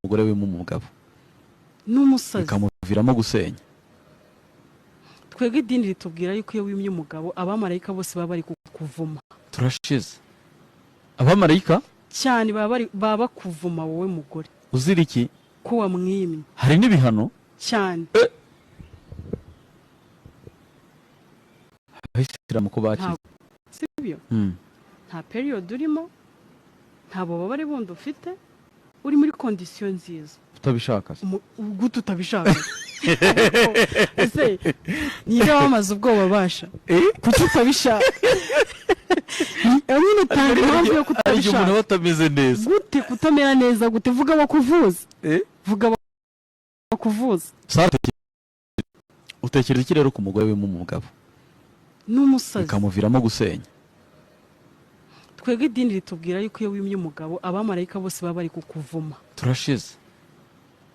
Umugore wima umugabo N'umusazi. bikamuviramo gusenya. Twebwe idini ritubwira yuko iyo wimye umugabo, abamarayika bose baba bari kukuvuma. Turashize. Abamarayika? Cyane, baba bakuvuma wowe mugore. Uzira iki? Ko wamwimye. Hari n'ibihano? Cyane. Abayisilamu ko bakize? Ntabwo sibyo. Nta period urimo, nta bubabare bundi ufite, uri muri condition nziza. Utabishaka se? Gute utabishaka? Ese niba wamaze ubwoba basha, kuki utabishaka nyine? Tanga impamvu yo Hari igihe umuntu kutabishaka. aba atameze neza. Gute kutamera neza? Gute? Vuga bakuvuze, vuga bakuvuze. Sara, utekereza iki rero ku mugore wima umugabo N'umusazi. bikamuviramo gusenya? Twebwe idini ritubwira yuko iyo wimye umugabo, abamarayika bose baba bari kukuvuma. Turashize.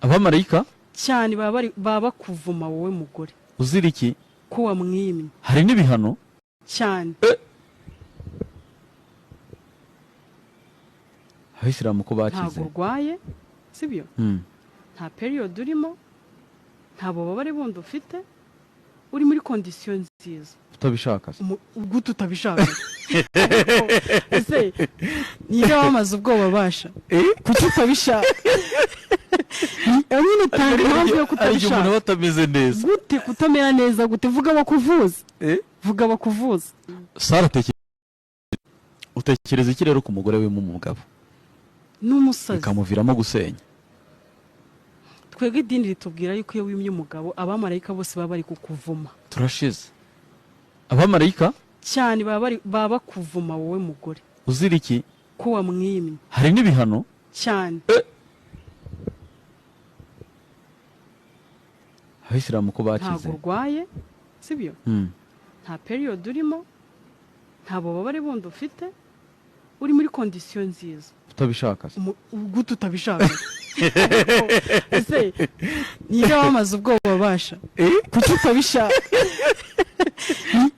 Abamarayika? Cyane, baba bakuvuma wowe mugore. Uzira iki? Ko wamwimye. Hari n'ibihano? Cyane. Abayisilamu ko bakize? Ntabwo urwaye, sibyo. Nta period urimo, nta bubabare bundi ufite, uri muri condition nziza. Utabishaka se? Gute utabishaka? Ese niba wamaze ubwoba basha, kuki utabishaka nyine? Tanga impamvu yo Hari igihe umuntu kutabishaka. aba atameze neza. Gute kutamera neza? Gute? Vuga bakuvuze, vuga bakuvuze. Sara, utekereza iki rero ku mugore wima umugabo N'umusazi. bikamuviramo gusenya? Twebwe idini ritubwira yuko iyo wimye umugabo, abamarayika bose baba bari kukuvuma. Turashize. Abamarayika? Cyane, baba bakuvuma wowe mugore. Uzira iki? Ko wamwimye. Hari n'ibihano? Cyane. Abayisilamu ko bakize? Ntabwo urwaye, sibyo. Nta period urimo, nta bubabare bundi ufite, uri muri condition nziza. Utabishaka se? Gute utabishaka? Ese niba wamaze ubwoba basha, kuki utabishaka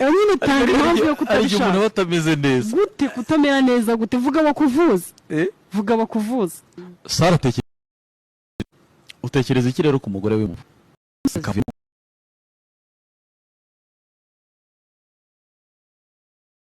nyine? Tanga impamvu yo Hari igihe umuntu kutabishaka. aba atameze neza. Gute kutamera neza? Gute? Vuga bakuvuze, vuga bakuvuze. Sara, utekereza iki rero ku mugore wima bikamuviramo